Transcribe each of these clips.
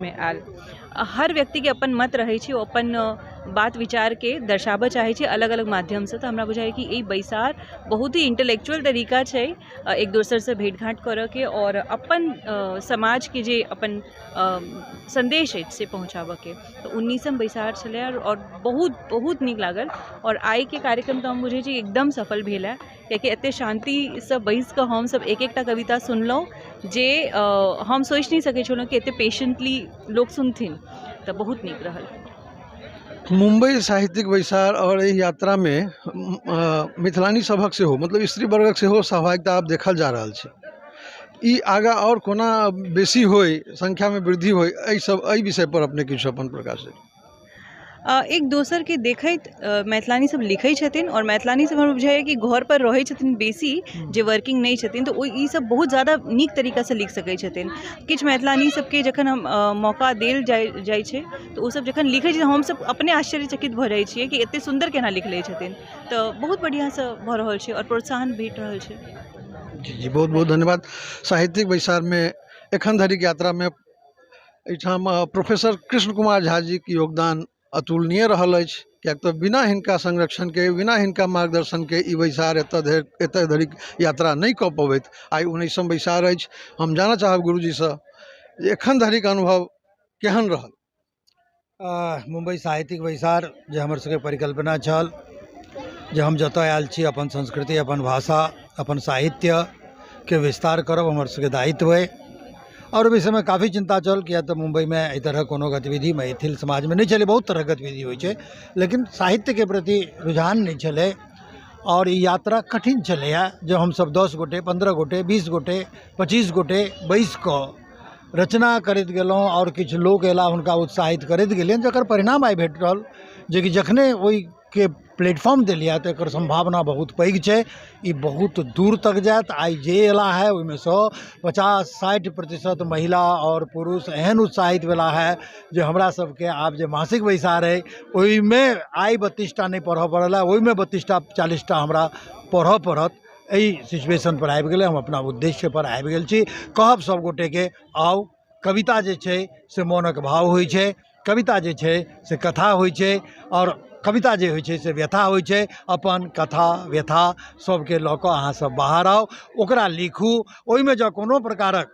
मे आयल। हर व्यक्तिके अपन मत रहै छै, ओ अपन बात विचारके दर्शाबऽ चाहै छै अलग अलग माध्यमसँ। तऽ हमरा बुझाइए कि ई बैसार बहुत ही इंटेलेक्चुअल तरीका छै एक दोसरसँ भेँट घाँट करऽके आओर अपन समाजके जे अपन सन्देश अछि से पहुँचाबऽके। तऽ 19म बैसार छलै आओर बहुत बहुत नीक लागल। आओर आइके कार्यक्रम तऽ हम बुझै छी एकदम सफल भेल हँ, कियाकि एतेक शान्तिसँ बैसिकऽ हमसब एक एकटा कविता सुनलहुँ जे हम सोचि नहि सकै छलहुँ कि एतेक पेशेन्टली लोक सुनथिन। तऽ बहुत नीक रहल। मुम्बई साहित्यिक बैसार आओर एहि यात्रामे मिथिलानी सभक सेहो, मतलब स्त्री वर्गक सेहो सहभागिता आब देखल जा रहल छै। ई आगाँ आओर कोना बेसी होइ, संख्यामे वृद्धि होइ, एहि सब एहि विषयपर अपने किछु अपन प्रकाश। एक दोसरके देखैत मैथिलानी सब लिखै छथिन आओर मैथिलानी सब हमरा बुझाइए कि घरपर रहै छथिन बेसी, जे वर्किंग नहि छथिन, तऽ ओ ई सब बहुत ज्यादा नीक तरीकासँ लिख सकै छथिन। किछु मैथिलानी सबके जखन हम मौका देल जाइ छै तऽ ओसब जखन लिखै छथिन, हमसब अपने आश्चर्यचकित भऽ जाइ छियै कि एतेक सुन्दर केना लिख लै छथिन। तऽ बहुत बढ़िआँसँ भऽ रहल छै आओर प्रोत्साहन भेट रहल छै। जी जी, बहुत बहुत धन्यवाद। साहित्यिक बैसारमे एखन धरिक यात्रामे एहिठाम प्रोफेसर कृष्ण कुमार झा जीके योगदान अतुलनीय रहल अछि, किएक तऽ बिना हिनका संरक्षणके, बिना हिनका मार्गदर्शनके ई बैसार एतऽ धरिक यात्रा नहि कऽ पबैत। आइ 19म बैसार अछि। हम जानऽ चाहब गुरुजीसँ जे एखन धरिक अनुभव केहन रहल? मुम्बई साहित्यिक बैसार जे हमर सबके परिकल्पना छल जे हम जतऽ आयल छी अपन संस्कृति, अपन भाषा, अपन साहित्यके विस्तार करब हमर सबके दायित्व अइ। आओर ओहि विषयमे काफी चिन्ता छल, किएक तऽ मुम्बइमे एहि तरहक कोनो गतिविधि मैथिल समाजमे नहि छलै। बहुत तरहक गतिविधि होइ छै, लेकिन साहित्यके प्रति रुझान नहि छलै आओर ई यात्रा कठिन छलैए। जे हमसब 10 गोटे, 15 गोटे, 20 गोटे, 25 गोटे बैसि कऽ रचना करैत गेलहुँ आओर किछु लोक अयलाह, हुनका उत्साहित करैत गेलियनि, जकर परिणाम आइ भेट रहल जेकि जखने ओहिके प्लेटफॉर्म देलियै तऽ एकर सम्भावना बहुत पैघ छै, ई बहुत दूर तक जायत। आइ जे अयला है ओहिमेसँ 50-60% महिला आओर पुरुष एहन उत्साहित भेला है जे हमरा सबके आब जे मासिक बैसार अइ ओहिमे आइ 32टा नहि पढ़ऽ पड़ल है, ओहिमे 32टा 40टा हमरा पढ़ऽ पड़त। एहि सिचुएशनपर आबि गेलै, हम अपना उद्देश्यपर आबि गेल छी। कहब सब गोटेके आउ, कविता जे छै से मोनक भाव होइ छै, कविता जे छै से कथा होइ छै, आओर कविता जे होइ छै से व्यथा होइ छै। अपन कथा व्यथा सबके लऽ कऽ अहाँ सब बाहर आउ, ओकरा लिखू। ओहिमे जँ कोनो प्रकारक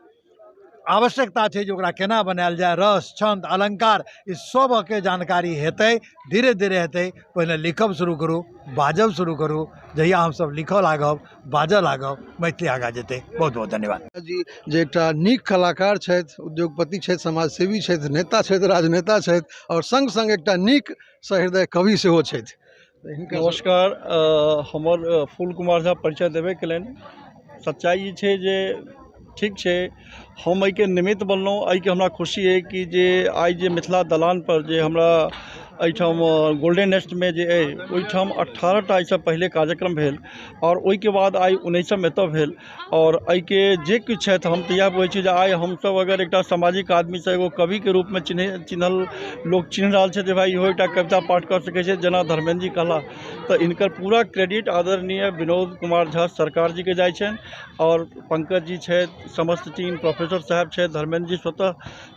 आवश्यकता छै जे ओकरा केना बनायल जाय, रस, छन्द, अलङ्कार, ई सबके जानकारी हेतै, धीरे धीरे हेतै। पहिने लिखब शुरू करू, बाजब शुरू करू। जहिया हमसब लिखऽ लागब, बाजऽ लागब, मैथिली आगाँ जेतै। बहुत बहुत धन्यवाद। जी जे एकटा नीक कलाकार छथि, उद्योगपति छथि, समाजसेवी छथि, नेता छथि, राजनेता छथि आओर सङ्ग सङ्ग एकटा नीक सहृदय कवि सेहो छथि। नमस्कार, हमर फूल कुमार झा परिचय देबे केलनि। सच्चाइ ई छै जे ठीक छै, हम एहिके निमित्त बनलहुँ। एहिके हमरा खुशी अइ कि जे आइ जे मिथिला दलानपर जे हमरा एहिठाम गोल्डन नेस्टमे जे अइ ओहिठाम 18टा एहिसँ पहिले कार्यक्रम भेल आओर ओहिके बाद आइ 19म एतऽ भेल। आओर एहिके जे किछु छथि, हम तऽ इएह बुझै छी जे आइ हमसभ अगर एकटा सामाजिक आदमीसँ एगो कविके रूपमे चिन्हल लोक चिन्ह रहल छथि जे भाइ इहो एकटा कविता पाठ कऽ सकै छै, जेना धर्मेन्द्र जी कहला, तऽ हिनकर पूरा क्रेडिट आदरणीय विनोद कुमार झा सरकार जीके जाइ छनि आओर पंकज जी छथि, समस्त टीम, प्रोफेसर साहब छथि, धर्मेन्द्र जी स्वतः,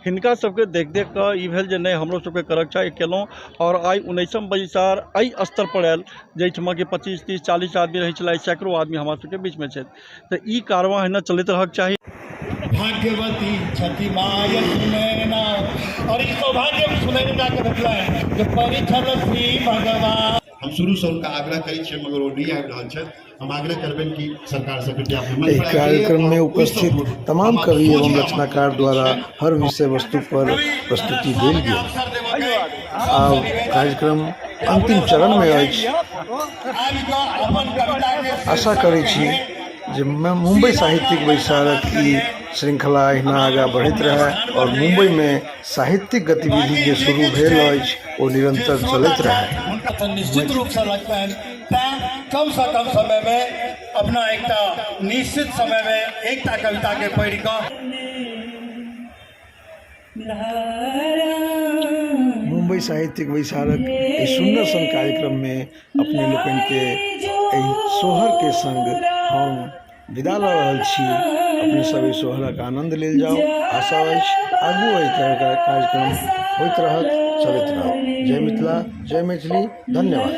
हिनका सबके देख देख कऽ ई भेल जे नहि, हमरो सबके करक चाही, केलहुँ। आओर आइ 19म बैसार एहि स्तरपर आयल जाहिठमा कि 25, 30, 40 आदमी रहै छलै, सैकड़ो आदमी हमरा सबके बीचमे छथि। तऽ ई कारवां एहिना चलैत रहक चाही। भाग्यवती छथि माय सुनैना, और ई सौभाग्य सुनैना के भेटलनि जे परिछल श्री भगवान। हम शुरूसँ हुनका आग्रह करै छियनि, मगर ओ नहि आबि रहल छथि। हम आग्रह करबनि कि सरकार से कृपया अपने मंच एहि पर आबि कार्यक्रम में और ओहि उपस्थित सब तमाम हम कवि एवं सोझे रचनाकार द्वारा हर विषय वस्तु पर प्रस्तुति देल गेल। आब कार्यक्रम अंतिम चरण में अछि। आशा करै छी जे मुम्बई साहित्यिक बैसारक ई श्रृंखला एहिना आगाँ बढ़ैत रहए आओर मुम्बईमे साहित्यिक गतिविधि जे शुरू भेल अछि ओ निरन्तर चलैत रहए। हुनका निश्चित रूपसँ लगतनि, तैँ कमसँ कम समयमे अपना एकटा निश्चित समयमे एकटा कविताके पढ़ि कऽ मुम्बई साहित्यिक बैसारक एहि सुन्दर सन कार्यक्रममे अपने लोकनिके एहि सोहरके सङ्ग हम विदा लऽ रहल छी। अपने सब एहि सोहरक आनन्द लेल जाउ। आशा अछि आगू एहि तरहके कार्यक्रम होइत रहत, चलैत रहत। जय मिथिला, जय मैथिली, धन्यवाद।